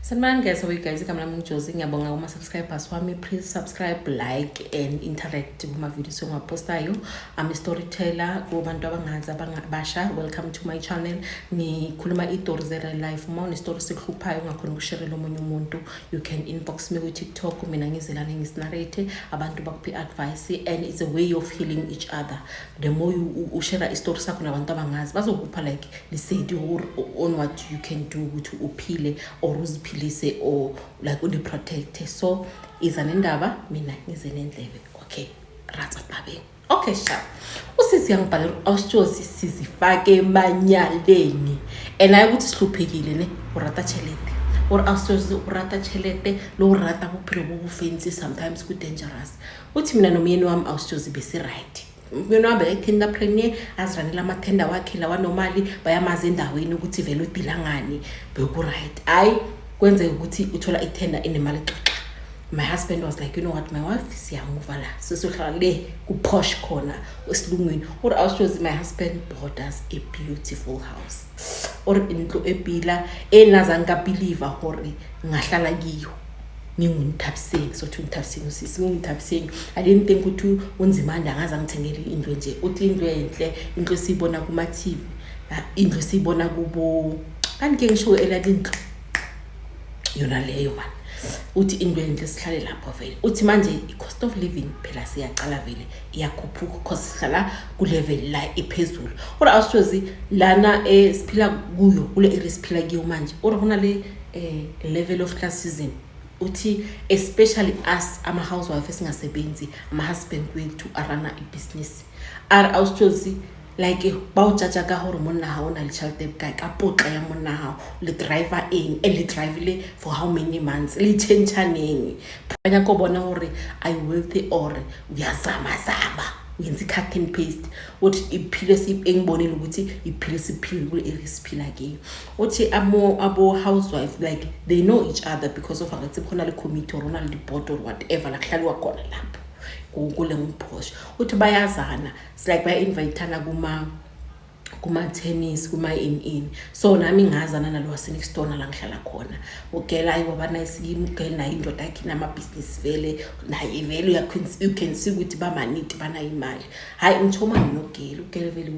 Sanibonani guys, how are you guys? Igama lami nguJosie. Ngiyabonga kuma-subscribers wami. Please subscribe, like and interact kuma-videos engiwapostayo. I'm a storyteller kubantu abangazi abasha. Welcome to my channel. Ngikhuluma i-story ze-real life. Uma une-story sikuhluphayo ungakhona ukusharela omunye umuntu, you can inbox me ku-TikTok. Mina ngizelane ngisinarrate, abantu bakuphe i-advice, and it's a way of healing each other. The more you ushare i-story sakho nabantu abangazi, bazokupha like lesedi on what you can do ukuthi uphile or uziphilise or like undi-protecte. So iza nendaba, mina ngize nendlebe. Okay, ratsa tabeng. Okay, sharp. Usisi yangibhalela, "Awusitshozi, sizifake emanyaleni," and hayi ukuthi sihluphekile ne, o rata tšhelete. Ore awusitshozi, o rata tšhelete le o rata bophelo bo bo fancy, sometimes ku-dangerous. Uthi mina nomyeni wami, awusitshozi, besi-right. Umyeni wami bekayi-tenderpreneur, aziranela amathenda wakhe lawa nomali, bayamazi endaweni ukuthi vele udila ngani, beku-right. Hhayi, kwenzeka ukuthi uthola ithenda enemali xaxa. My husband was like, "You know what, my wife, siyamuva la, sesiyohlala le ku-posh khona esilungwini." Or awushozi, my husband bought us a beautiful house or intlo epila enazange ngabelieva hore ngahlala kiyo nginguNthabiseng. Sothi uNthabiseng, usisi nginguNthabiseng. I didn't think ukuthi uNzimande angaze angithengele indlu nje. Uthi indlu enhle, indlu esiyibona kuma-TV, indlu esiyibona kubo kanti ke ngisho elali indlu yona leyo man. Uthi into enhle, sihlale lapho vele. Uthi manje i-cost of living phela siyaqala vele iyakhuphuka, cause sihlala ku-level la ephezulu. Ore awushozi, lana siphila kuyo, kule area siphila kuyo manje, ore go na le level of classism. Uthi especially us ama-housewife esingasebenzi, ama-husband wethu arana ibhizinisi. Are awusitshozi, like ba o judge ka gore monna ga o na le tšhelete bokae, ka potla ya monna gago, le driver eng and le drivile for how many months, le change-aneng. Ba nyaka go bona gore are you wealthy or uyazamazama, uyenza i-cut and paste. Uthi iphile engibonile ukuthi iphile siphile kule area siphila kiyo. Uthi abo housewife like they know each other because of angathi khona le committee or ona le board or whatever la kuhlaliwa khona lapho kule nguphosh. Uthi bayazana, it's like baya-invitana kuma-tennis, kuma-in in. So nami ngazana nalo wase-next door la ngihlala khona. Ugela ayi waba nice kimi ugela, naye indoda yakhe inamabhizinisi vele, naye vele you can see ukuthi bamaniti, banayo imali. Hhayi, ngithomani nogela, ugele vele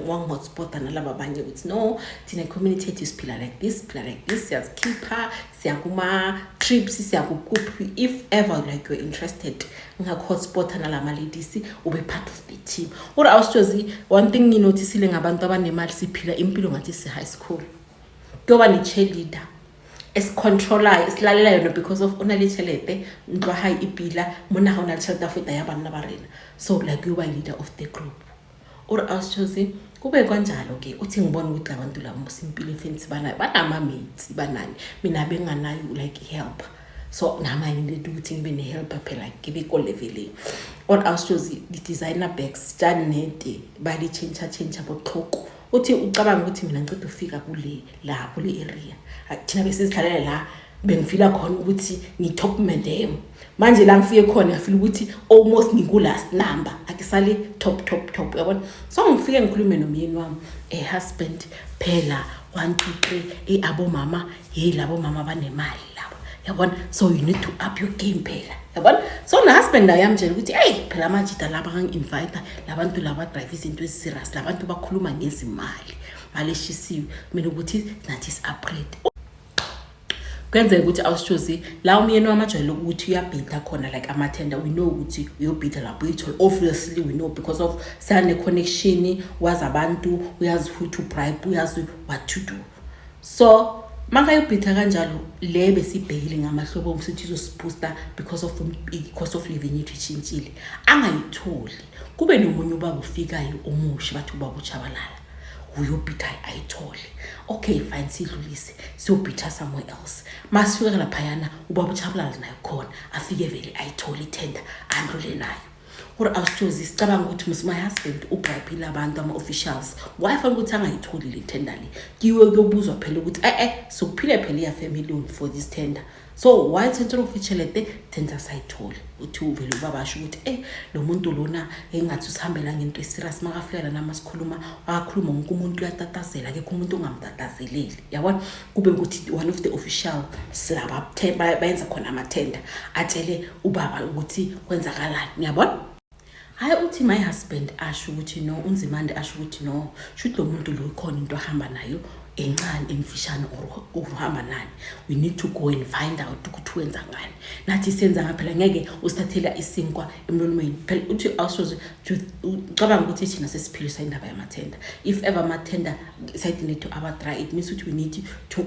wangi-hotspota nalaba abanye ukuthi no, thina community yethu siphila like this, siphila like this, siyazikhipha, siya kuma-trips, siyakuphi. If ever like you're interested, ngingakho-hotspota nalama-ladies, ube part of the team. Ore awusitshozi, one thing nginothisile ngabantu abanemali, siphila impilo ngathi si-high school. Kuyoba ne-cheerleader esicontrolayo, esilalela yona because of o na le tšhelete, ntlo hae e pila, monna ga o na le tšhelete a feta ya banna ba rena. So like uyoba yi-leader of the group. Ore awusitshozi, kube kanjalo-ke. Uthi ngibona ukuthi labantu laba mos impilo e-fancy banayo, banama-mates, banani, mina benganayo like i-helper. So nami angileti ukuthi ngibe ne-helper phela, ngibe ko-leveleng. Or awusitshozi, di-designer bags tša nnete ba di change-a botlhoko. Uthi ucabanga ukuthi mina ngiceda ufika kule la kule area, thina besizihlalele la, bengifila khona ukuthi ngi-top madam. Manje la ngifike khona ngiyafila ukuthi almost ngiku-last number, akisale top top top, uyabona. So ngifike ngikhulume nomyeni wami, husband, phela one two three, abomama, hey, labo mama banemali laba, yabona, so you need to up your game phela, yabona. So ne-husband nayo yamtshela ukuthi eyi, phela amajida laba angangi-invite, labantu laba drive izinto ezi-serious, labantu bakhuluma ngezimali, mali eshisiwe, kumele ukuthi nathi si-upgrade. Kuyenzeka ukuthi awusitshozi, la umyeni wami ajwayele ukuthi uyabhida khona like amathenda, we know ukuthi uyobhida lapho uyithola. Obviously we know because of sane-connection, wazi abantu, uyazi who to bribe, uyazi what to do. So makayobhida kanjalo, le besibhekile ngamahlobo sithi izosiboosta because of i-cost of living yethu ishintshile, angayitholi. Kube nomunye ubaba ufikayo omusha, bathi ubaba uChabalala, uyobhida, ayithole. Okay, fine, sidlulise, siyobhitha somewhere else. Masifika laphayana, ubaba uChabalala nayo khona, afike vele ayithole ithenda, andlule nayo. Gore awusithozi sicabanga ukuthi mus my husband ubribile abantu ama-officials, why fanele ukuthi angayitholi le tender le? Kiwe kuyobuzwa phela ukuthi e-e sokuphile phela i-half a million for this tender, so why tshwanetse re go fe tšhelete, tender sayithole? Uthi uvele ubaba asho ukuthi lo muntu lona engathi usihambela ngento e-serious. Makafika lana, masikhuluma, akakhuluma, wonke umuntu uyatatazela, akekho umuntu ongamtatazeleli, yabona. Kube ukuthi one of the official laba bayenza khona amathenda atshele ubaba ukuthi kwenzakalani, ngiyabona. Hhayi, uthi my husband asho ukuthi no, uNzimande asho ukuthi no, shuthi lo muntu lo ikhona into ahamba nayo encane, emfishane, or uhamba nani. We need to go and find out ukuthi wenza ngani. Nathi senza ngaphela, ngeke usithathela isinkwa emlomeni phela. Uthi awusoze ucabanga ukuthi thina sesiphilisa indaba yamathenda. If ever amathenda sayidini lethu aba-dry, it means ukuthi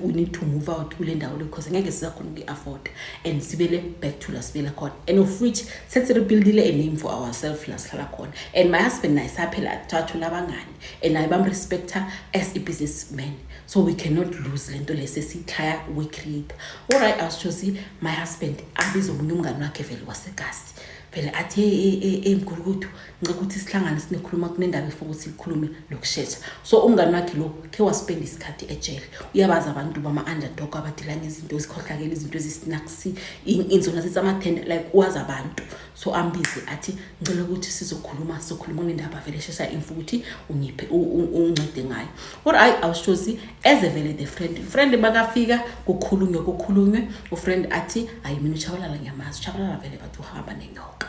we need to move out kule ndawo le, because ngeke sizakhona ukuyi-afford and sibele back to la sibela khona, and of which sethi rebuildile a name for ourselves la sihlala khona. And my husband naye saphela thathola abangani and naye bamrespecta as a businessman, so we cannot lose le nto le sesiyitrya ukuyi-create. Alright, awusitshosi, my husband abize omunye umngani wakhe vele wasekasi vele, athi, "Hey, hey, hey, mgulukudu, ngicela ukuthi sihlangane, sinekhuluma kunendaba efuna ukuthi sikhulume lokushesha." So umngani wakhe lo khe waspenda isikhathi ejele, uyabazi abantu bama-underdog abadila ngezinto ezikhohlakele, izinto ezisinaksi, inzona zitsamathenda, like wazi abantu. So ambize athi, "Ngicela ukuthi sizokhuluma, sizokhuluma ngendaba vele eshesha, info ukuthi ungiphe ungincede ngayo." Or hayi, awushozi, eze vele the friend bakafika, kukhulunywe, kukhulunywe, ufriend athi, "Hayi, mina uChabalala ngiyamazi. UChabalala vele bathi uhamba nenyoka.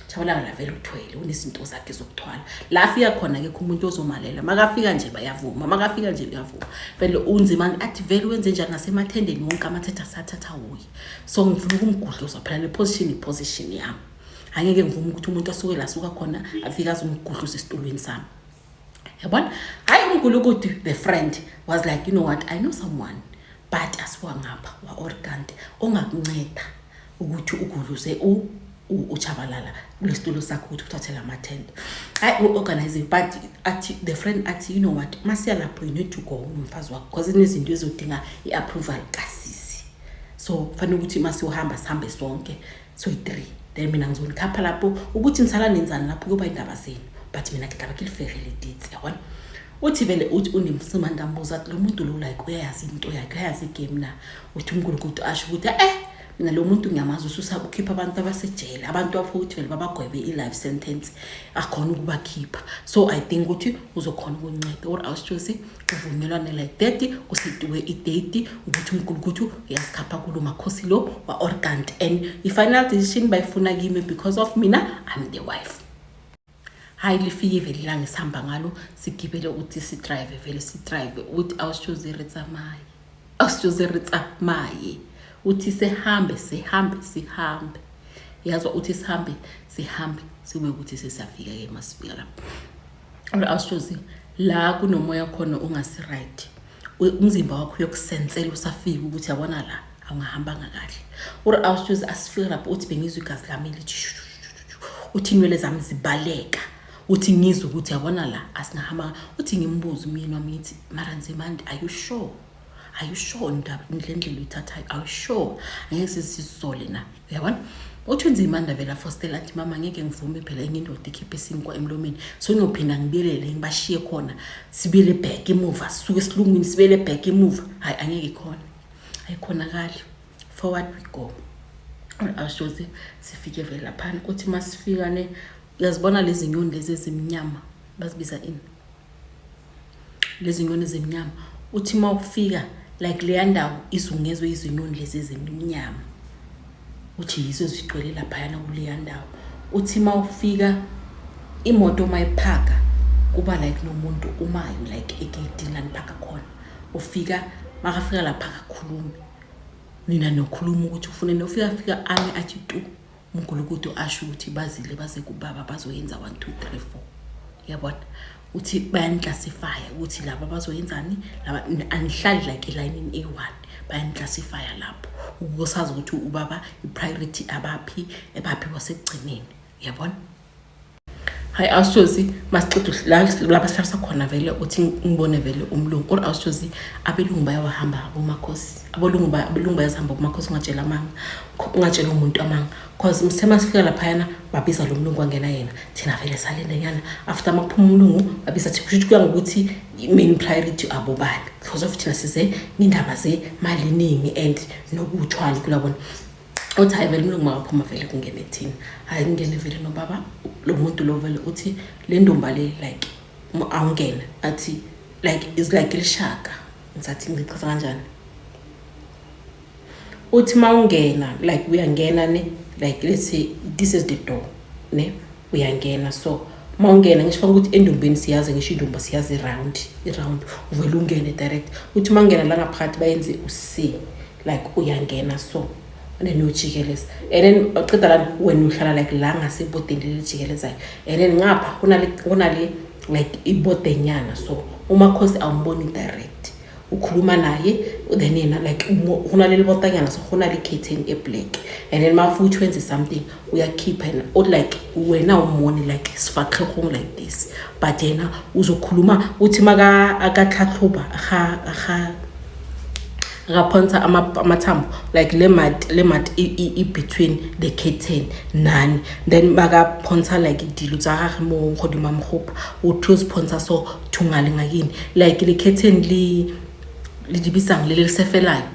Chabalala vele uthwele, unezinto zakhe zokuthwala la afika khona, akekho umuntu ozomalela. Makafika nje bayavuma, makafika nje uyavuma vele." Unzima athi vele wenze njani nasemathendeni, wonke amathetha asathatha wuye, so ngifuna ukumgudluza phela le position, iposition yami. Angeke ngivume ukuthi umuntu asuke la asuka khona afike azongigudluza esitulweni sami, yabona. Hayi, umgulukudu, the friend was like, "You know what, I know someone, but asiwangapha wa-organt ongakunceda ukuthi ugudluze uChabalala kulesitulo sakho, ukuthi uthathe la mathenda." Hayi, u-organize, but athi the friend athi, "You know what, masiya lapho you need to go nomfazi wakho, because kunezinto ezodinga i-approval kasisi, so kufanele ukuthi masiyohamba sihambe sonke soyi-three, then mina ngizonikhapha lapho. Ukuthi nisala nenzani lapho kuyoba indaba zenu, but mina ke tlabe ke lifegele dates, yabona." Uthi vele uthi unemsimandambuza athi, "Lo muntu lo like uyayazi into yakhe, uyayazi igame na?" Uthi unkulunkulu asho ukuthi, mina lo muntu ngiyamazi, ususa ukhipha abantu abasejele, abantu afuthi vele babagwebe i-life sentence, akhona ukubakhipha, so I think ukuthi uzokhona ukunceda." Or awusitshosi, kuvunyelwane like that, kusetiwe idate ukuthi umgulukuthi uyasikhapha kulo makhosi lo wa-organt, and i-final decision bayifuna kimi because of mina I'm the wife. Hayi, lifike vele ilanga esihamba ngalo, sigibele ukuthi sidrive vele, sidrive. Uthi awusitshozi, re tsamaye, awusitshozi, re tsamaye. Uthi sihambe, sihambe, sihambe, yazwa, uthi sihambe, sihambe, sibe ukuthi sesiyafika-ke. Masifika lapho, awusitshozi, la kunomoya khona ongasi-right, umzimba wakho uyokusensela usafika ukuthi yabona la awungahambanga kahle. Uri awusitshozi, asifika lapho, uthi bengizwa igazi lami lithi shu, shu, shu, shu. Uthi inwele zami zibaleka, uthi ngizwe ukuthi yabona la asingahamba. Uthi ngimbuze umyeni wami, ngithi, "Mara Nzimande, are you sure? Are you sure ndaba le ndlela uyithathayo? Are you sure? Angeke sizisole na?" Uyabona, uthi uNzimanda vele afostela athi, "Mama, ngeke ngivume phela enye indoda ikhiphe isinkwa emlomeni, so ngiyophinda ngibuyelele ngibashiye khona, sibuyele back emuva, sisuke esilungwini sibuyele back emuva. Hayi, angeke khona, ayikhonakali. Forward we go." Ashoze sifike vele laphana. Uthi masifika ne, uyazibona lezi nyoni lezi ezimnyama, bazibiza ini lezi nyoni ezimnyama? Uthi uma ufika like leya ndawo izungezwe izinyoni lezi ezimnyama, uthi yizo ezigcwele laphayana kuleya ndawo. Uthi uma ufika, imoto uma iphaka, kuba like nomuntu umayo like egeyidini la niphaka khona. Ufika, makafika lapha akakhulumi, nina nokhuluma ukuthi ufune. Ufika fika ame athi tu, umgulukudu asho ukuthi bazile, baze kubaba, bazoyenza 1 2 3 4, yabona. Uthi bayaniclassifya ukuthi laba bazoyenzani, laba anihlali like elayinini eyi-one, bayaniclassifya lapho ukusazi ukuthi ubaba i-priority abaphi, ebaphi wasekugcineni, uyabona. Hayi, awushozi, masiceda lapha sihlalisa khona vele, uthi ngibone vele umlungu or awushozi, abelungu bayawahamba abomakhosi, abelungu bayazihamba abomakhosi. Ungatshela amanga, ungatshela umuntu amanga, 'cause msithe masifika laphayana babiza lo mlungu, wangena yena, thina vele salinde nyana. After makuphuma umlungu babiza thi, kusho ukuthi kuya ngokuthi i-main priority abobani, because of thina size ngendaba zemali eningi and nokuthwala kulabona. Uthi hayi vele, umlungu makaphuma vele kungene thina. Hayi, kungene vele nobaba lo muntu lo vele. Uthi le ndomba le, like awungena athi like is like lishaka, ngisathi ngichaza kanjani. Uthi mawungena, like uyangena ne, like let's say this is the door ne, uyangena. So mawungena, ngisho ukuthi endumbeni siyazi, ngisho indumba siyazi i-round, i-round, uvele ungene direct. Uthi mawungena la ngaphakathi bayenze u-C, like uyangena so and then uyojikeleza and then uceda lana wena uhlala like la ngasebodeni leli lijikelezayo. And then ngapha kunale like ibodenyana, so umakhosi awumboni direct, ukhuluma naye, then yena like go na le lebotanyana, so go na le curtain e black. And then mafuthi wenze something, uyakhipha yena o like wena umoni like sefatlhegong like this, but yena uzokhuluma. Uthi maka akatlhatlhoba ga akaphonsa amathambo, like le mat i between the curtain nani. Then makaphonsa like dilo tsa gage mo godimo mogopa, uthi uziphonsa so thungale ngakini, like le curtain le dibisang le lisefelayo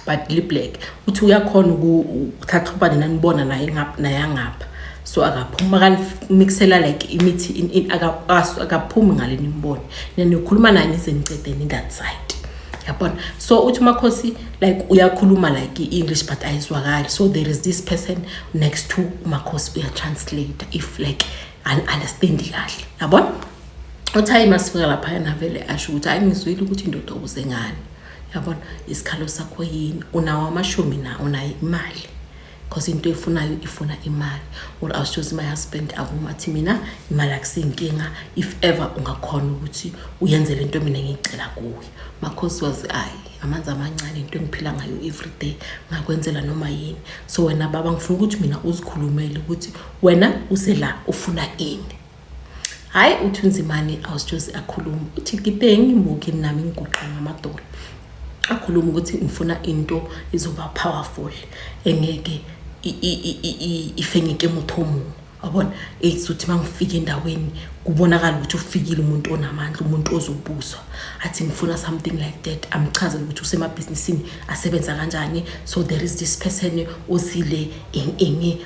but li-black. Uthi uyakhona ukutlhatlhoba nina nibona naye naye angapha, so akaphumi akanimixela like imithi akaphumi ngale nimbone nina, nikhuluma naye nize nicede in that side, yabona. So uthi umakhosi like uyakhuluma like i-English but ayizwakali, so there is this person next to umakhosi, uyatranslate if like understandi kahle, yabona. Uthi hayi, masifika laphayana vele asho ukuthi hayi, ngizwile ukuthi indoda uze ngani, yabona, isikhalo sakho yini, unawo amashumi na, unayo imali, because into efunayo ifuna imali. Or awushozi, my husband avuma, athi mina imali akusiyinkinga if ever ungakhona ukuthi uyenze lento mina ngiyicela kuwe. Makhosi wazi ayi, amanzi amancane, into engiphila ngayo everyday, ngakwenzela noma yini. So wena baba, ngifuna ukuthi mina uzikhulumele ukuthi wena uze la ufuna ini. Hayi, uthi unzimane awusitshozi akhuluma, uthi ke teng mo ke nami ngiguqa ngamadolo. Akhuluma ukuthi ngifuna into izoba powerful engeke ifengeke motho o mongwe, wabona, ethi uthi uma ngifika endaweni kubonakala ukuthi ufikile umuntu onamandla, umuntu ozobuswa. Athi ngifuna something like that. Amchazele ukuthi usemabhizinisini asebenza kanjani, so there is this person ozile eng eng,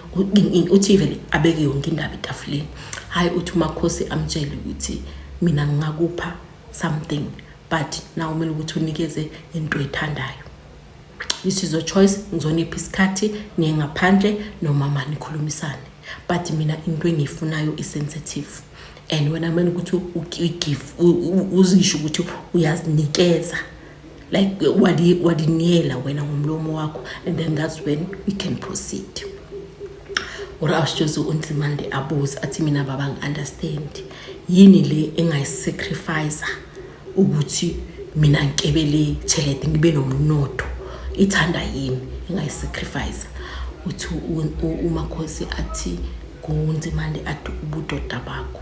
uthi vele abeke yonke indaba etafuleni. Hayi, uthi umakhosi amtshele ukuthi mina ngingakupha something, but now kumele ukuthi unikeze into oyithandayo. This is your choice, ngizonipha isikhathi niye ngaphandle nomama nikhulumisane, but mina into engiyifunayo i-sensitive and wena kumele ukuthi uyigive, uzisho ukuthi uyazinikeza, like wadiniyela wena ngomlomo wakho, and then that's when we can proceed. Or awusitshozi unzimande abuze, athi mina baba ngi-understand, yini le engayisacrifice ukuthi mina ngikebe le tšhelete ngibe nomnotho, ithanda yini engayisacrifice? Uthi umakhosi athi kunzimande, athi ubudoda bakho,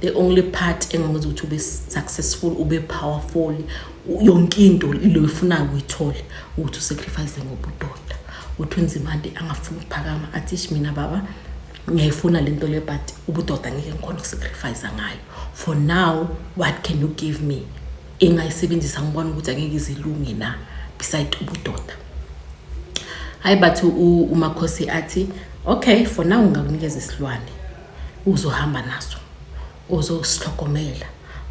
the only part engakwenza ukuthi ube successful, ube powerful, yonke into lo ifunayo uyithole, ukuthi usacrifice ngobudoda. Uthi unzimande angafuni ukuphakama, athi ish, mina baba ngiyayifuna lento le, but ubudoda ngeke ngikhona ukusacrifice ngayo for now. What can you give me engayisebenzisa ngibona ukuthi angeke izilunge na beside ubudoda? Hayi, bathi umakhosi athi okay, for now ngingakunikeza isilwane uzohamba naso, uzosihlogomela,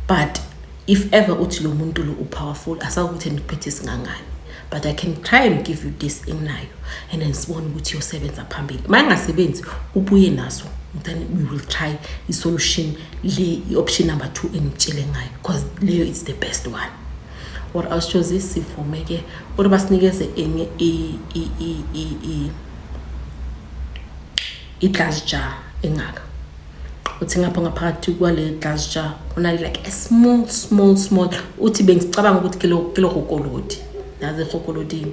but if ever uthi lo muntu lo upowerful, asakuthi ndikuphethe singangani, but I can try and give you this enginayo and then sibone ukuthi iyosebenza phambili. Uma ingasebenzi ubuye naso, then we will try i-solution le, i-option number 2 engitshele ngayo, because leyo is the best one. Or awusitshozi sivume-ke or basinikeze enye i-glass jar engaka. Uthi ngapha ngaphakathi kwale glass jar kunale like a small small small, uthi bengicabanga ukuthi kilo hokolodi, yazi hokolodini,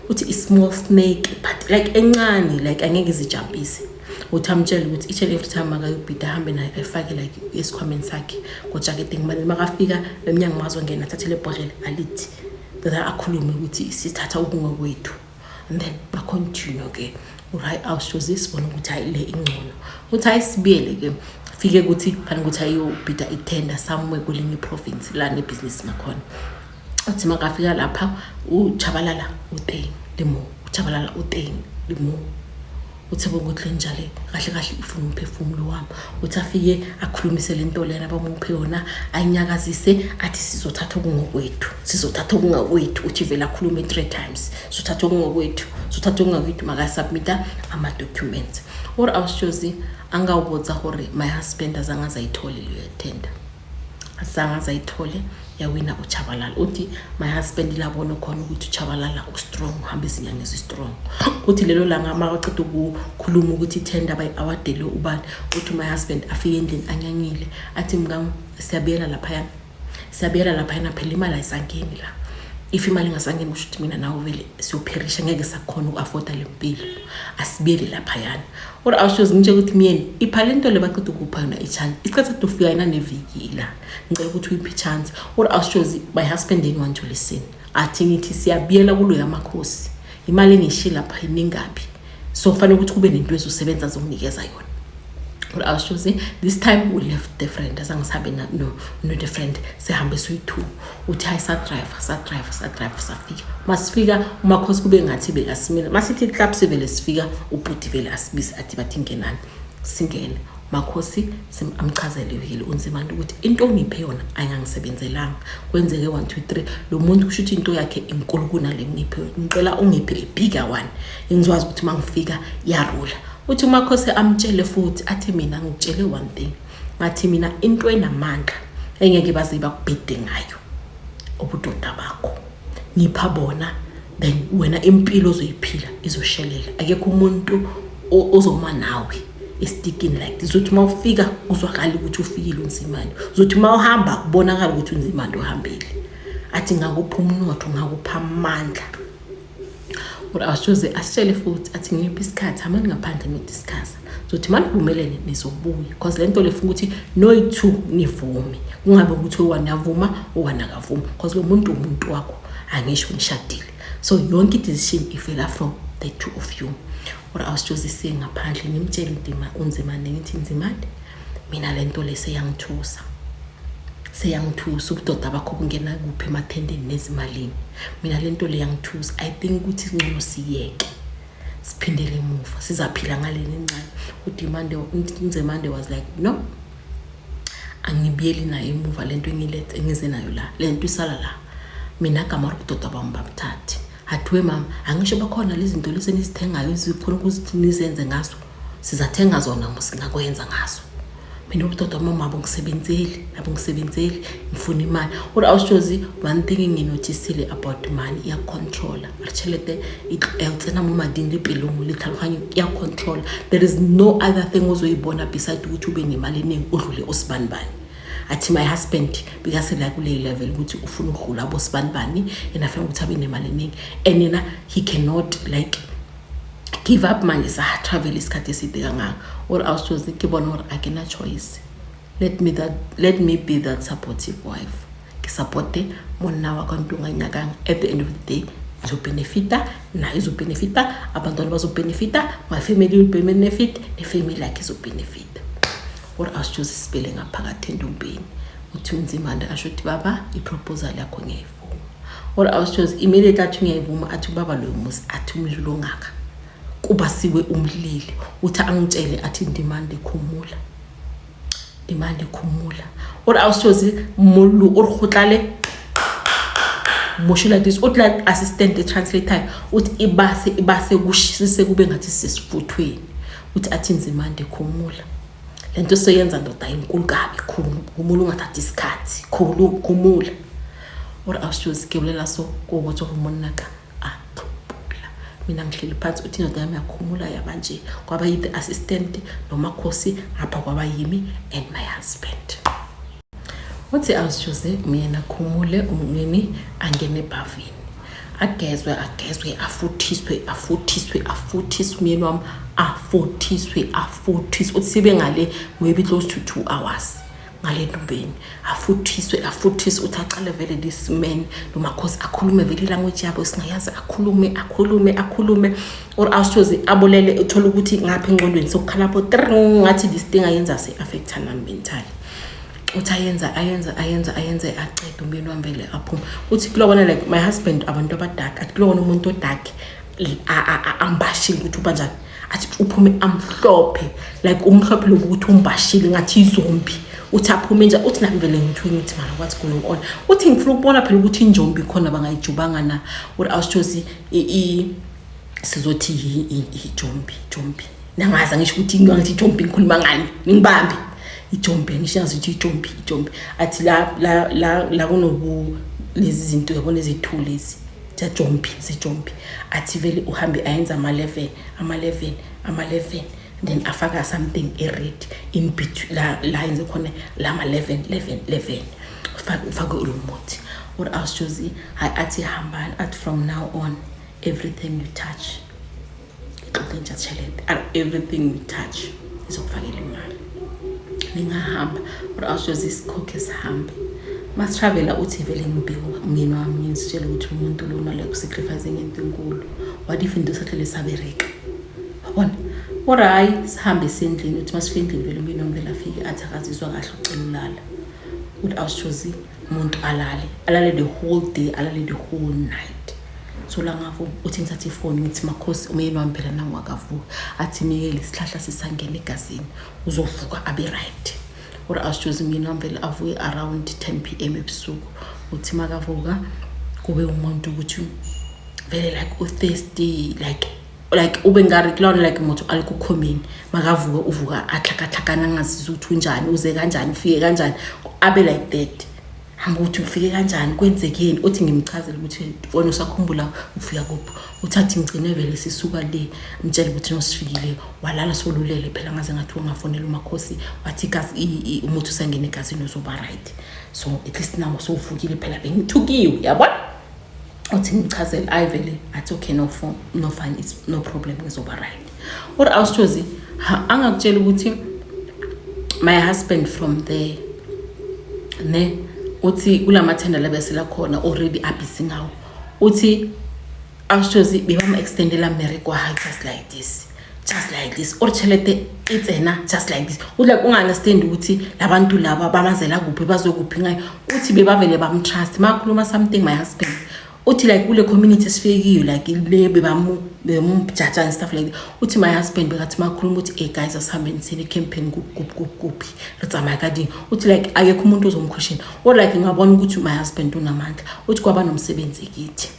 uthi i-small snake but like encane, like angeke izijampise. Uthi amtshele ukuthi each and every time makayobhida ahambe naye, ayifake like esikhwameni sakhe kojaketi, ngimane makafika emnyango makazongena athathe le bhodlela alithi that akhulume ukuthi sithatha okungokwethu, and then bacontinue ke. Right, awushozi sibona ukuthi hayi, le ingcono. Uthi hayi, sibiyele ke, fike ukuthi fanele ukuthi ayobhida ithenda somewhere kwelinye iprovince la nebhizinisi ngakhona. Uthi makafika lapha uchabalala uteng le mo, uchabalala uteng le mo. Uthi bonke ukuthi njale kahle kahle ifuna umphefumulo wami. Uthi afike akhulumise le nto lena bamuphe yona, ayinyakazise, athi sizothatha okungokwethu, sizothatha okungakwethu. Uthi vele akhulume three times, sizothatha okungokwethu, sizothatha okungakwethu, makasubmita ama-documents. Or awushozi angawubotsa gore my husband azange azayithole leyo tender, azange azayithole, yawina uchabalala. Uthi my husband labona khona ukuthi uchabalala ustrong, uhamba izinyanga ezi-strong. Uthi lelo langa makaceda ukukhuluma ukuthi ithenda bayi-awadele ubani, uthi my husband afike endlini anyanyile, athi mkam, siyabuyela laphayana, siyabuyela laphayana, phela imali ayisangeni la. If imali ingasangeni, kusho ukuthi mina nawe vele siyopherisha, ngeke sakhona uku-afforda le mpilo, asibuyele laphayana. Or awushozi ngitshe ukuthi myeni, ipha le nto le baceda ukupha yona i-chance, isikhathi sade ufika yena neviki la, ngicela ukuthi uyiphe i-chance. Or awushozi my husband didn't want to listen. Athi ngithi siyabuyela kulo yamakhosi, imali engishiye lapha iningaphi, so kufanele ukuthi kube nento ezosebenza zokunikeza yona. Or awushozi this time we left the friend, azange sihambe no the friend, sihambe soyi-two. Uthi hayi, sadrive, sadrive, sadrive, safika. Masifika umakhosi kube ngathi bekasimile, masithi clap, sivele sifika, ubhuti vele asibize, athi bathi ngenani, singene. Makhosi amchazele vele uNzimande ukuthi into ongiphe yona ayingangisebenzelanga, kwenzeke 1 2 3, lo muntu kusho ukuthi into yakhe inkulu kunale ngiphe yona, ngicela ungiphe i-bigger one ngizwazi ukuthi uma ngifika iyarula. Uthi umakhosi amtshele futhi, athi mina ngitshele one thing, ngathi mina into enamandla engeke baze bakubhide ngayo ubudoda bakho, ngipha bona, then wena impilo ozoyiphila izoshelela, akekho umuntu ozoma nawe estikini like this. Uthi uma ufika kuzwakala ukuthi ufikile uNzimande, uzothi uma uhamba kubonakala ukuthi uNzimande uhambile. Athi ngakupha umnotho, ngakupha amandla. Or awushoze asitshele futhi, athi ngiphi isikhathi, hambani ngaphandle nidiscussa, zothi manivumelene nizobuya, because le nto le funa ukuthi noyi-two nivume, kungabe ukuthi owane avuma, owane akavuma, because lo muntu umuntu wakho, angisho nishadile, so yonke i-decision ivela from the two of you. Or awushoze siye ngaphandle, ngimtshele indima uNzimande, ngithi Nzimande, mina le nto le seyangithusa, seyangithusa, ubudoda bakho bungena kuphi emathendeni nezimalini? Mina le nto le yangithusa, I think ukuthi ngcono siyeke, siphindele emuva, sizaphila ngaleni encane. Udimande, uNzimande was like, no, angibuyeli nayo emuva lento engilethe, engize nayo la, lento isala la. Mina gama lobudoda bami babuthathe. Athiwe mama, angisho bakhona lezi zinto lezi enizithengayo ezikhona ukuthi nizenze ngazo, sizathenga zona mos, ngakwenza ngazo. Mina ubudoda bami abungisebenzeli, abungisebenzeli, ngifuna imali. Or awushozi one thing enginothisile about money, iyacontrola re tšhelete e tsena mo mading le pelong le tlhaloganyo, iyacontrola. There is no other thing ozoyibona beside ukuthi ube nemali eningi udlule osibanibani. Athi my husband bekasela kule level ukuthi ufuna ukudlula abosibanibani and afuna ukuthi abe nemali eningi, and yena he cannot like give up manje, sa-travel isikhathi eside kangaka. Or awushozi ke bona gore a ke na choice, let me be that supportive wife, ke supporte monna wa ka ntong a nyakang. At the end of the day ngizobenefita, naye izobenefita, abantwana bazobenefita, my family will benefit, nefamily yakhe izobenefita. Or awushozi sibele ngaphakathi entombeni. Uthi uNzimande asho ukuthi baba, iproposal yakho ngiyayivuma. Or awushozi immediately athi ngiyayivuma, athi ubaba loyo muzi, athi umlilo ongaka kubasiwe umlilo. Uthi angitshele, athi Ndimande khumula, Ndimande khumula. Or awushozi mollo o re gotlale mosho like this. Uthi like assistant translator, uthi ibase ibase kushise kube ngathi sesifuthweni. Uthi athi Nzimande khumula, lento seyenza ndoda inkulu kabi, khumula, ungathathi isikhathi, khumula. Or awushozi ke bolela so ko botsa gore monna ka a tlhopola, mina ngihleli phansi. Uthi indoda yami yakhumula yaba nje, kwaba yi-the assistant nomakhosi ngapha, kwaba yimi and my husband. Uthi awushoze mina khumule, umyeni angene ebhavini. Agezwe, agezwe, afuthiswe, afuthiswe, afuthiswe umyeni wami, afuthiswe, afuthiswe. Uthi sibe ngale maybe close to 2 hours ngale ntombeni, afuthiswe, afuthiswe. Uthi acale vele this man lo makhosi akhulume vele ilanguage yabo singayazi, akhulume, akhulume, akhulume, or awushozi abulele. Uthola ukuthi ngapha engqondweni sokukhalapho tring, ngathi this thing ayenza se-affecta nami mentally. Uthi ayenza, ayenza, ayenza, ayenze, acede umyeni wami vele aphume. Uthi kulobona like my husband, abantu abadark, athi kulobona umuntu odark ambashile ukuthi ubanjani. Athi uphume amhlophe, like umhlophe lobu ukuthi umbashile ngathi izombi. Uthi aphume nje, uthi nami vele ngithuke, ngithi, "Mara what's going on?" Uthi ngifuna ukubona phela ukuthi injombi khona bangayijubanga na, or awushozi sizothi ijombi, jombi nangazi. Angisho ukuthi ngithi ijombi, ngikhuluma ngani, ningibambe ijombi, angisho ngazi ukuthi ijombi, ijombi. Athi la la la la kunobu lezi zinto, yabona, ezithu lezi zejombi, zejombi. Athi vele uhambe ayenza ama-11, ama-11, ama-11, then afaka something e-red in between la la yenze khona la ma-11, 11, 11, ufake lo muthi. Or awushozi hayi, athi hambani, athi from now on everything you touch ixoxe nje tšhelete, everything you touch izokufakela imali, ningahamba. Or awushozi isikhokhe sihambe masitravela. Uthi vele ngibheke umyeni wami, ngizitshele ukuthi umuntu lona like usacrifice ngento enkulu. What if into sahlele sabereka, wabona? Or hayi, sihambe sendlini. Uthi masifika endlini vele umyeni wami vele afike athi akazizwa kahle, ucela ulala. Uthi awushozi umuntu alale, alale the whole day, alale the whole night. So la ngavuka, uthi ngithathe ifoni, ngithi, "Makhosi, umyeni wami phela nangu akavuka." Athi, "Mikele, isihlahla sisangena egazini, uzovuka abe right." Or awushozi umyeni wami vele avuke around 10 p.m. ebusuku. Uthi makavuka kube umuntu ukuthi vele like uthirsty, like ube ngari kulona like motho a le ko comeng. Makavuka uvuka atlhakatlhakana, angazizwa ukuthi unjani, uze kanjani, ufike kanjani, abe like that. Hamba ukuthi ufike kanjani, kwenzekeni. Uthi ngimchazele ukuthi wena usakhumbula ufika kuphi. Uthathi ngigcine vele sisuka le, mtshele ukuthi nosifikile walala solulele phela, ngaze ngathi ungafonela umakhosi, wathi igazi umuthi usangena egazini, uzoba right. So at least now sowuvukile phela, bengithukiwe, yabona. Uthi ngichazele, ayi vele athi okay, no phone, no fine, it's no problem, ngizoba right. Or awusithozi angakutshela ukuthi my husband from there ne, uthi kulamathenda la besela khona already abusy ngawo. Uthi awusithozi bebama-extendela mmereko wa hae just like this, just like this, or tšhelete e tsena just like this. Uthi like unga-understand ukuthi labantu laba bamazela kuphi, bazokuphi ngayo. Uthi bebavele bamtrust makhuluma something my husband. Uthi like kule community esifike kiyo, like le bebamjaja and stuff like that. Uthi my husband bekathi makhuluma ukuthi, "Hey guys, asihambeni sine campaign kuphi kuphi kuphi, re tsamaya ka ding." Uthi like akekho umuntu ozomquestion, or like ngabona ukuthi my husband unamandla. Uthi kwaba nomsebenzi kithi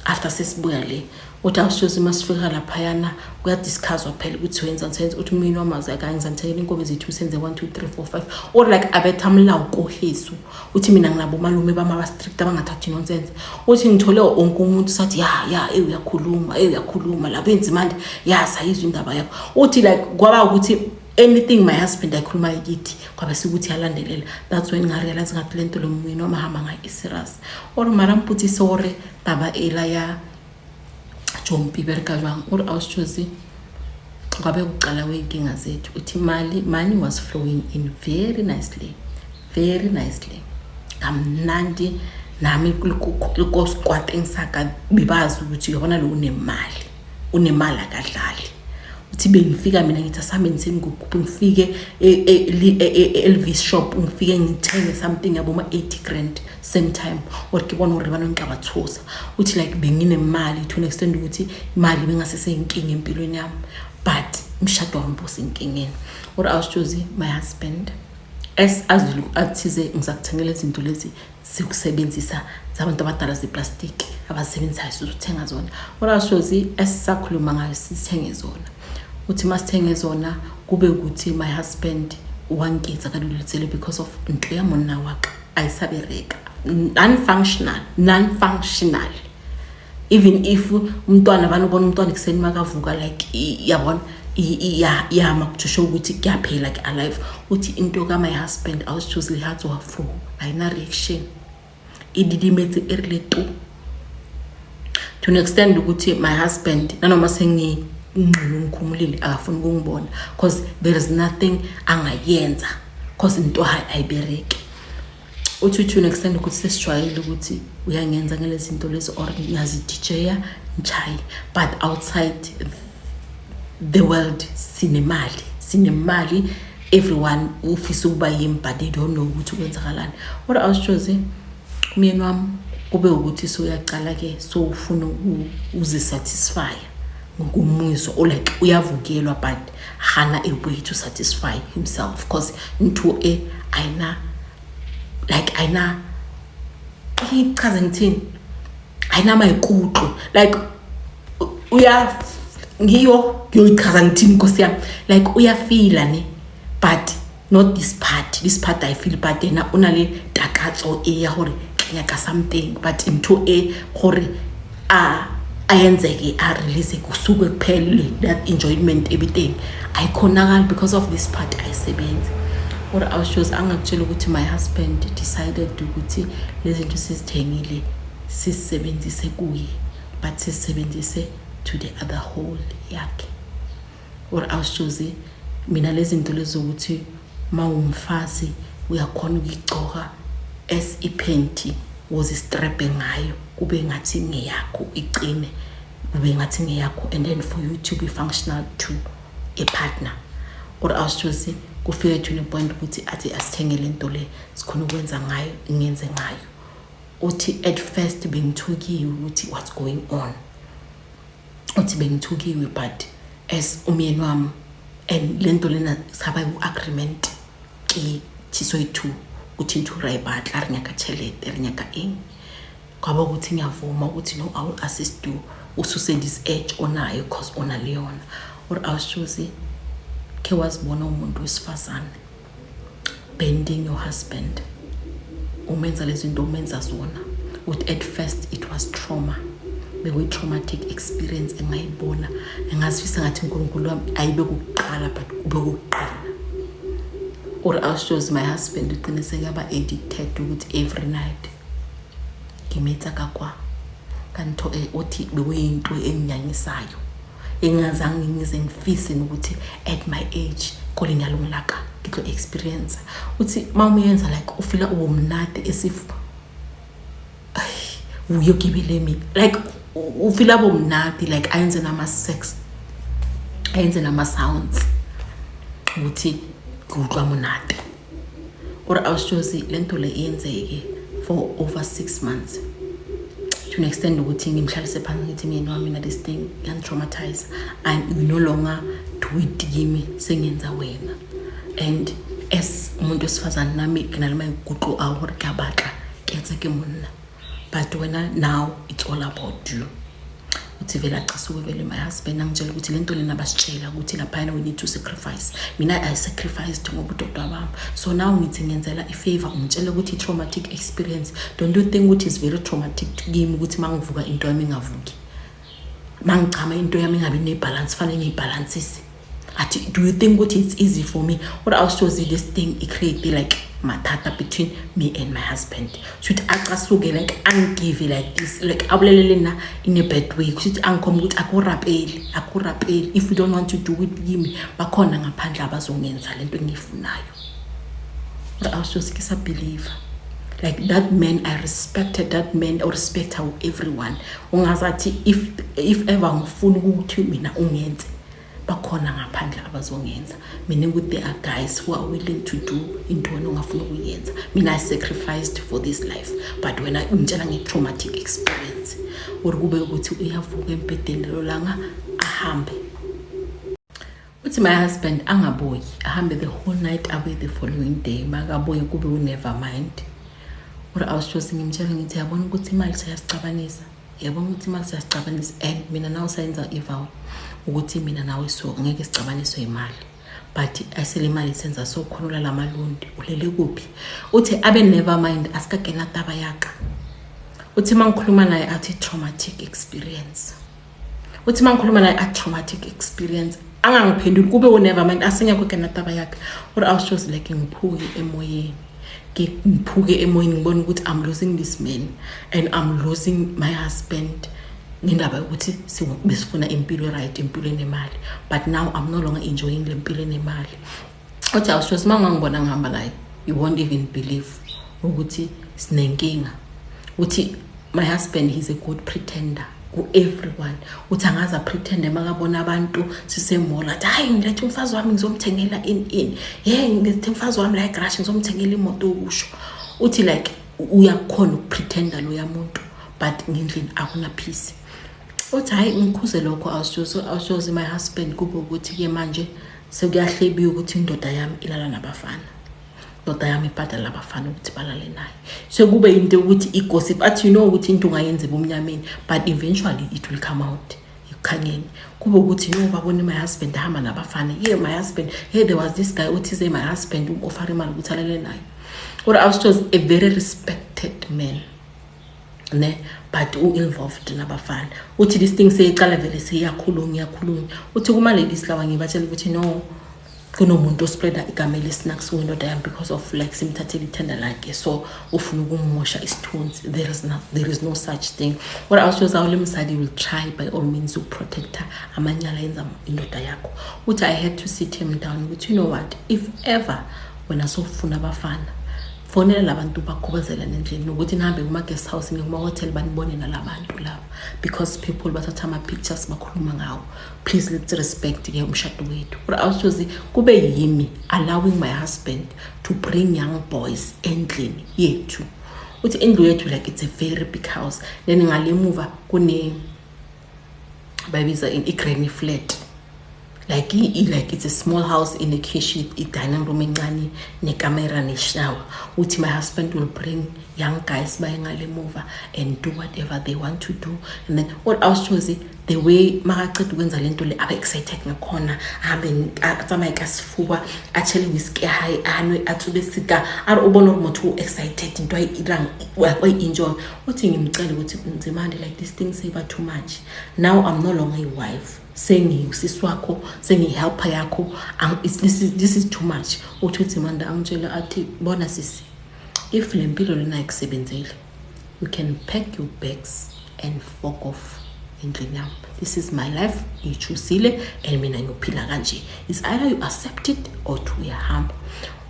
after sesibuya le. Uthi awushozi masifika laphayana kuyadiscusswa phela ukuthi wenza senze. Uthi umyeni wami azake ngizanithengela inkomo zethu, senze 1 2 3 4 5, or like abetha umlawo kohesu. Uthi mina nginabo malume bami aba-strict, abangathathi nonsense. Uthi ngithole wonke umuntu sathi ya eh uyakhuluma, eh uyakhuluma labenzi manje, ya sayizwa indaba yakho. Uthi like kwaba ukuthi anything my husband ayikhuluma kithi kwabe sikuthi yalandelela. That's when ngarealize ngathi lento lo myeni wami ahamba ngayo i-serious. Or mara mpotse gore taba ela ya jompi bereka jwang. Ore awusitshozi kwabe kuqala kwey'nkinga zethu. Uthi imali, money was flowing in very nicely, very nicely, kamnandi. Nami likosikwateng saka bebazi ukuthi uyabona lo unemali, unemali, akadlali. Uthi bengifika mina ngithi asambe niseni kuphi, ngifike e-Elvis shop, ngifike ngithenge something yabo ma-80 grand same time, or ke bona gore ba nongiqabathusa. Uthi like benginemali to an extent ukuthi imali bengaseseyinkinga empilweni yami, but umshado wami bosenkingeni. Or awusitshozi my husband as azulu athize ngizakuthengela izinto lezi zikusebenzisa zabantu abadala zeplastiki abazisebenzisayo, sizothenga zona. Or awusitshozi esisakhuluma ngayo sithenge zona. Uthi masithenge zona kube ukuthi my husband wanketsa ka dilo tsele because of ntlo ya monna wa ka ayisabereka, non-functional, non-functional. Even if umntwana banobona umntwana ekuseni makavuka, like yabona iyama to show ukuthi kuyaphela, like alive. Uthi into ka-my husband awusitshozi lihatsoa fo ayina reaction, e didimetse, e rile to. To an extent ukuthi my husband, nanoma sengingqina ngikhumulile, akafuni ukungibona because there is nothing angayenza, because into ayibereki. Uthi to an extent ukuthi sesijwayele ukuthi uyangenza ngalezi zinto lezi or ngiyazi-DJ-ya ngichaye, but outside the world sinemali, sinemali. Everyone ufisa ukuba yimi, but they don't know ukuthi kwenzakalani. Kodwa awusitshozi, umyeni wami kube ukuthi soyacala-ke, sowufuna uzisatisfya ngokumuzwa or like uyavukelwa, but hana a way to satisfy himself because ntho e ayina, like ayina, ichaze ngithini, ayinamaikutlo, like uya ngiyo ngiyoyichaza ngithini, nkosi yami? Like uyafila ne, but not this part. This part I feel, but yena o na le takatso e ya gore ke nyaka something, but ntho e gore a ayenzeke, a release, kusuke kuphele that enjoyment ebiteng ayikhonakali because of this part ayisebenzi. Or awushows angakutshela ukuthi my husband decided ukuthi lezi zinto sizithengile sisebenzise kuye, but sisebenzise to the other hole yakhe. Or awushozi, mina lezi zinto lezi ukuthi mawumfazi uyakhona ukuyigcoka as iphenti, wozistraphe ngayo kube ngathi ngeyakho, iqine kube ngathi ngeyakho, and then for you to be functional to a partner. Or awushozi, kufike to a point ukuthi athi asithenge le nto le sikhona ukwenza ngayo, ngenze ngayo. Uthi at first bengithukiwe ukuthi what's going on. Uthi bengithukiwe, but as umyeni wami and le nto lena saba ku-agreement ke thiso yi-two ukuthi ntho ra e batla, re nyaka tšhelete, re nyaka eng. Kwaba ukuthi ngiyavuma ukuthi no, I will assist you ususe this edge onayo cause ona le yona. Or awushozi, khe wazibona umuntu wesifazane bending your husband, umenza lezi zinto umenza zona? Uthi at first it was trauma, bekuyi-traumatic experience engayibona, engazifisa ngathi uNkulunkulu wami ayibe kukuqala, but kube kukuqala. Or awushozi, my husband uqiniseke aba-addicted ukuthi every night ngimetsa ka kwa ka ntho e. Uthi bekuyinto enginyanyisayo engingazange ngize ngifise nokuthi at my age ko lenyalong la ka ke tlo experience. Uthi uma uyenza, like ufila ubumnandi as if uyogibele mina, like ufila bomnandi, like ayenze nama-sex, ayenze nama-sounds ukuthi ke utlwa monate. Or awushozi, le nto le iyenzeke for over 6 months, to an extent ukuthi ngimhlalise phansi, ngithi, "Myeni wami, mina this thing yangitraumatize and you no longer do it kimi, sengenza wena." And as umuntu wesifazane nami ke na le maikutlo a gore ke a batla ke etse ke monna, but wena now it's all about you. Uthi vele acasuke vele my husband, angitshela ukuthi le nto lena basitshela ukuthi laphayana we need to sacrifice. Mina I sacrificed ngobudoda bami, so now ngithi ngenzela i-favor, ungitshela ukuthi i-traumatic experience. Don't you think ukuthi it's very traumatic kimi ukuthi uma ngivuka into yami ingavuki, uma ngichama into yami ingabi ne-balance, fanele ngiyibhalansise? Athi, do you think ukuthi it's easy for me? Or awushozi, this thing i-create like mathata between me and my husband. Shuthi acasuke, like angigive like this, like abulelele nna in a bad way. Kushuthi angikhomba ukuthi akurapeli, akurapeli. If you don't want to do it kimi, bakhona ngaphandle abazongenza lento engiyifunayo. But awushozi, ke sa believe like that man. I respected that man, I respect how everyone ungazathi if ever ngifuna ukuthi mina ungenze, bakhona ngaphandle abazongenza mina, ukuthi there are guys who are willing to do into wena ongafuna ukuyenza. Mina I sacrificed for this life, but wena ungitshela nge-traumatic experience. Or kube ukuthi uyavuka embhedeni lelo langa ahambe. Uthi my husband angabuyi, ahambe the whole night, abuye the following day. Makabuye kube u-never mind. Or awushosi, ngimtshela ngithi, yabona ukuthi imali siyasicabanisa, yabona ukuthi imali siyasicabanisa, and mina nawe sayenza i-vow ukuthi mina nawe so ngeke sicabaniswe imali, but asele imali senza so khona ulala malundi, ulele kuphi? Uthi abe never mind, asikakena taba yaka. Uthi uma ngikhuluma naye athi traumatic experience. Uthi uma ngikhuluma naye athi traumatic experience, angangiphenduli, kube u-never mind, asengekho kena taba yakhe. Or awushozi, like ngiphuke emoyeni, ngiphuke emoyeni, ngibona ukuthi I'm losing this man and I'm losing my husband. Ngendaba yokuthi besifuna impilo right, impilo enemali, but now I'm no longer enjoying le mpilo enemali. Uthi awushosi, uma ungangibona ngihamba naye, you won't even believe ukuthi sinenkinga. Uthi my husband, he's a good pretender ku-everyone. Uthi angaze a-pretende makabona abantu sise-mall, athi, "Hayi, ngilethe umfazi wami, ngizomthengela ini ini, ye ngilethe umfazi wami la egrashi, ngizomthengela imoto." Okusho uthi like uyakhona ukupretenda loya muntu, but ngendlini akuna-peace. Uthi hhayi, ngikhuze lokho, awushozi, my husband kube ukuthi-ke manje sekuyahlebiwa ukuthi indoda yami ilala nabafana, indoda yami ibhadala abafana ukuthi balale naye. Sekube into yokuthi i-gossip. Athi you know ukuthi into ungayenza ebumnyameni, but eventually it will come out ekukhanyeni. Kube ukuthi yo, babone my husband ahamba nabafana. Yeah, my husband, hey, there was this guy othize my husband um-offera imali ukuthi alale naye. Or I was just a very respected man ne, but u-involved nabafana. Uthi this thing seyicala vele seyiyakhulunywa, iyakhulunywa. Uthi kuma-ladies lawa ngibatshela ukuthi no, kunomuntu o-spreada igama elesinax kuyindoda yami because of like simthathele ithenda lakhe, so ufuna ukumosha isithunzi. There is no such thing. What awushoza ule msadi will try by all means ukuprotecta amanyala yenza indoda yakho. Uthi I had to sit him down ukuthi, you know what, if ever wena sofuna abafana, fonela labantu bakhubazela nendlini nokuthi nihambe kuma-guest house, kuma-hotel, banibone nalabantu laba, because people bathatha ama-pictures, bakhuluma ngawo. Please, let's respect-ke umshado wethu. Kodwa awushozi kube yimi allowing my husband to bring young boys endlini yethu. Uthi indlu yethu, like, it's a very big house, then ngale muva kune bayibiza i-granny flat, like like it's a small house in a kitchen, i-dining room encane, nekamera, neshower. Uthi my husband will bring young guys baye ngale muva and do whatever they want to do. And then what awushozi, the way makaceda ukwenza lento le, abe excited ngakhona, ahambe atsamaye ka sefuba, a tshele whisky ya hae, a nwe, a tsube sika, a re o bone gore motho o excited, into ayi-irang wayi-enjoy. Uthi ngimcele ukuthi, "Nzimande, like, this thing seyiba too much now. I'm no longer a wife, sengiyusisi wakho, sengiyi-helper yakho. This is too much." Uthi uNzimande angitshela athi, "Bona sisi, if le mpilo lena ayikusebenzeli, you can pack your bags and fuck off endlini yami. This is my life, ngiyi-choosile and mina ngiyophila kanje. It's either you accept it or to uyahamba."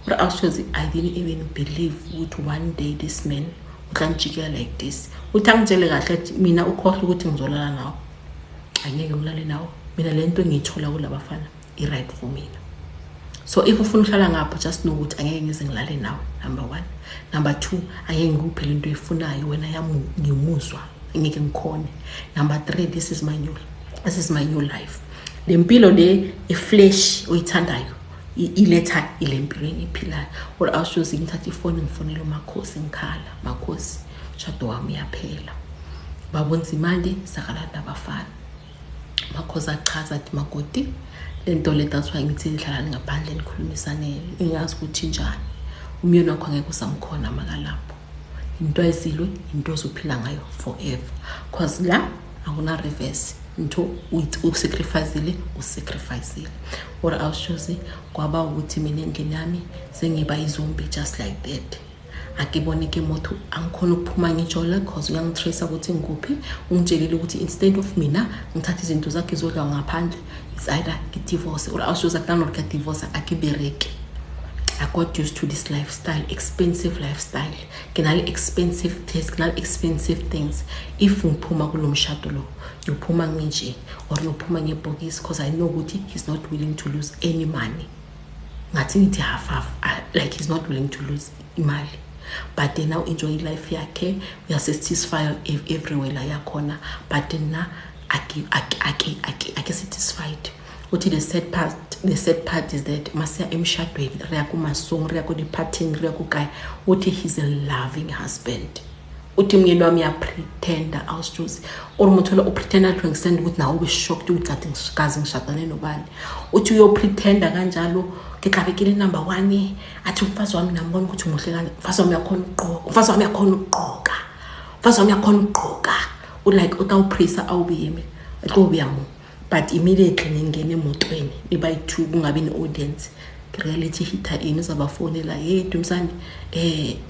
Kodwa awushozi, I didn't even believe ukuthi one day this man utlangijikela like this. Uthi angitshele kahle athi, "Mina ukhohlwa ukuthi ngizolala nawe, angeke ngilale nawe. Mina le nto engiyithola kulabafana i-right for mina. So if ufuna ukuhlala ngapho, just know ukuthi angeke ngize ngilale nawe, number one. Number two, angeke ngikuphe lento oyifunayo wena yami ngimuzwa, angeke ngikhone. Number three, this is my new life. Le mpilo le e-flash oyithandayo iletha ile mpilo engiyiphilayo." Or awushozi, ngithatha ifoni, ngifonela uMakhosi, ngikhala, "Makhosi, umshado wami uyaphela, babonzimande sakalala nabafana." Makhosi achaza athi, "Makoti, le nto le, that's why ngithi hlalani ngaphandle, nikhulumisanele. Ingazi ukuthi njani umyeni wakho angeke usamkhona makalapho. Into ayizilwe, into ozophila ngayo forever, cause la akuna reverse. Into usacrificile, usacrificile." Or awushozi, kwaba ukuthi mina endlini yami sengiba i-zombie just like that. Akibone ke motho, angikhona ukuphuma ngijole cause uyangitrace ukuthi ngikuphi. Ungitshelile ukuthi instead of mina ngithathe izinto zakhe zodla ngaphandle, it's either ngidivorce. Or awushoza kunanor kuyadivorce, akibereki. I got used to this lifestyle, expensive lifestyle. Ke na le expensive taste, ke na le expensive things. If ngiphuma kulo mshado lo, ngiyophuma nginje or ngiyophuma ngebhokisi, because I know ukuthi he's not willing to lose any money. Ngathi ngithi half half, like he's not willing to lose imali. But then now enjoy life yakhe, uyasatisfy everywhere la yakhona, but then na ake ake ake ake ake satisfied. Uthi the sad part is that masiya emshadweni, re ya kumasong, re ya ku-diphathing, re ya kukae, uthi he's a loving husband. Uthi myeni wami uyapretenda, awusitshozi, or motho lo upretenda to extent ukuthi nawe ube shocked ukuthi kade ngikaze ngishadane nobani. Uthi uyopretenda kanjalo, ke tlabe ke le number one. Athi umfazi wami nambona ukuthi muhle kanje, umfazi wami uyakhona ukugqoka, umfazi wami uyakhona ukugqoka, umfazi wami uyakhona ukugqoka. Ulike utawuprisa awubuyeme tlo mo, but immediately ningena emotweni nibayi-two, kungabi ne-audience, reality hita ini, uzabafonela, "Hey Dumisani,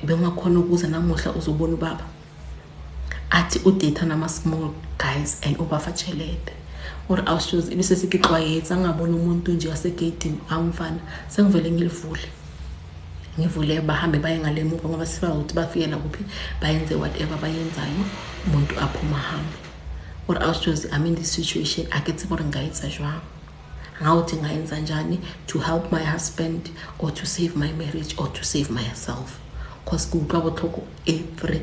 bengakhona ukuza namuhla uzobona ubaba." Athi udata nama-small guys and ubafa tšhelete. Ore awushozi bese sekixwayetsa angabona umuntu nje wasegeyidini awumfana sengivele ngilivule ngivule bahambe baye ngale muva ngoba siba ukuthi bafikela kuphi bayenze whatever bayenzayo umuntu aphuma ahambe. Ore awushozi, I'm in this situation, a ke tsebe gore nka etsa jwang, ngawuthi ngayenza njani to help my husband or to save my marriage or to save myself, cause ke utlwa botlhoko every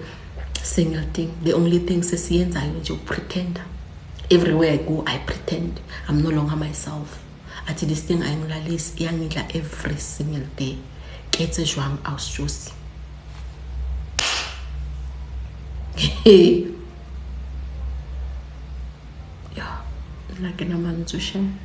single thing. The only thing sesiyenzayo nje ukupretenda. Everywhere I go, I pretend. I'm no longer myself. Athi this thing ayingilalisi, iyangidla every single day. Ke etse jwang, awusjosi? Ya, nna ke na mantswe shem.